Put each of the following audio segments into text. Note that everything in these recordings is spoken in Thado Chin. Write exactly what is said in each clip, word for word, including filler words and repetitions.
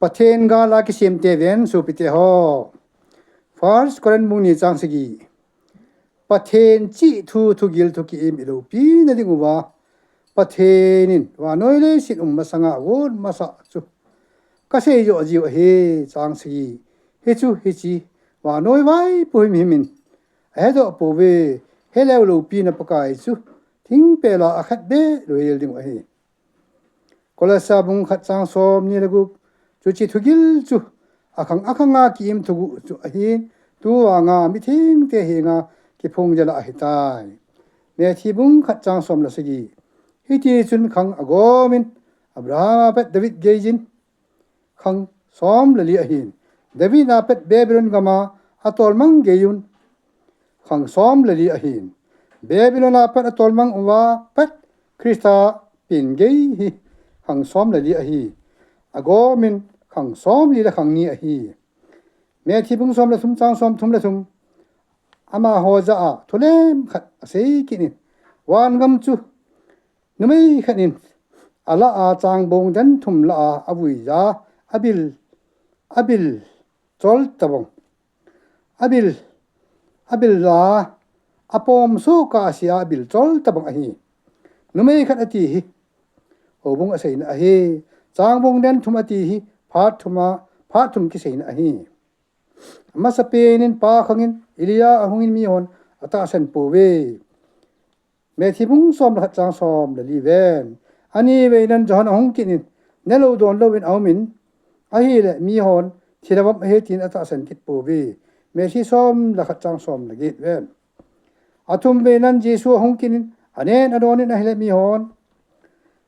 Pathen gal a kisem te ven sopite ho. First Corinth bung ni chang sagi. Pathen chih thu thugil thu ki-im ilopi na ding uva, Pathen in vannoi leiset um masanga agot masa chu kasei jo jiu ahi. Chang sagi. Hichu hiche vannoi vaipo himhim in ahedoh pouve. Heleu loupina Pakai chu thingpel a akhat beh lou hel ding ahi. Kolosa bung khat chang som ni le gup. Chuche thugil chu akhang akhang a ki-im thuguh chu ahin, tu vanga mithengte henga kiphong jal a ahitai. Matthew bung khat chang som le sagi. Hiti chun khang agom in Abraham a pat David geiyin khang som le li ahin, David a pat Babylon gam a atolmang geiyun khang som le li ahin, Babylon a pat atolmang uva pat Christa pen gei hi khang som le li ahi. Agom in khang som li le khang ni ahi. Matthew bung som le thum chang som thum le thum. Amaho jah a thulem khat asei kit in, vangam chu numei khat in alah a changbong den thum lah a avuija, abil, abil chol tabang. Abil, abil la, apom soh kah a ase a abil chol tabang ahi. Numei khat ati hi houbung aseina ahi. Changbong den thum ati hi phat thum a, phat thum kiseina ahi. Amasapen in Pa khang in Elijah ahung in mihon atahsan pouve. Matthew bung som le khat chang som le li ven. Ani vei nan Johan ahung kit in, nelou donlou in aum in, ahile mihon thilha vom ahi tin atahsan kit pouve. Matthew som le khat chang som le get ven. Athum vei nan Jesu ahung kit in, anen adon in ahile mihon,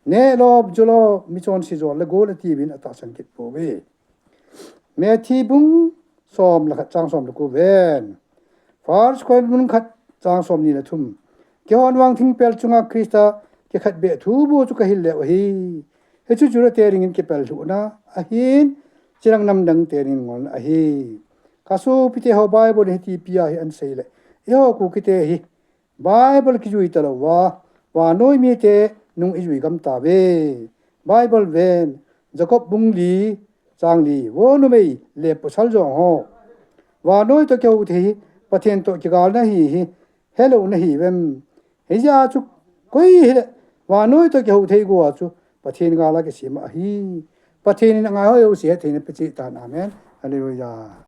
neh lop, ju lop, michonse jol le gol atiuvin atahsan kit pouve. Matthew bung som le khat chang som le ko ven. First Corinth bung khat chang som ni le thum. Keihon vang thingpel chunga Christa kikhat beh thu bou chu kahil leu ahi. Hichu Juda te dingin kipel lhuhna ahin, chule namdang te dingin ngolna ahi. Kasopite ho, Bible hiti pi a hi ahin sei le, eiho Kuki te hi Bible kijui talou va, vannoi mite nung ijui gam tauve. Bible ven, Jacob bung li chang li, vo numei le pasal jong ho, vannoi toh kihou thei hi Pathen toh kigalna ahi hi helou nahiuvem? Hijeh a chu koi hile vannoi toh kihou thei go a chu Pathen gal a kisem ahi. Pathen in angai ho jouse hetthei na pe cheh tan. Amen. Hallelujah.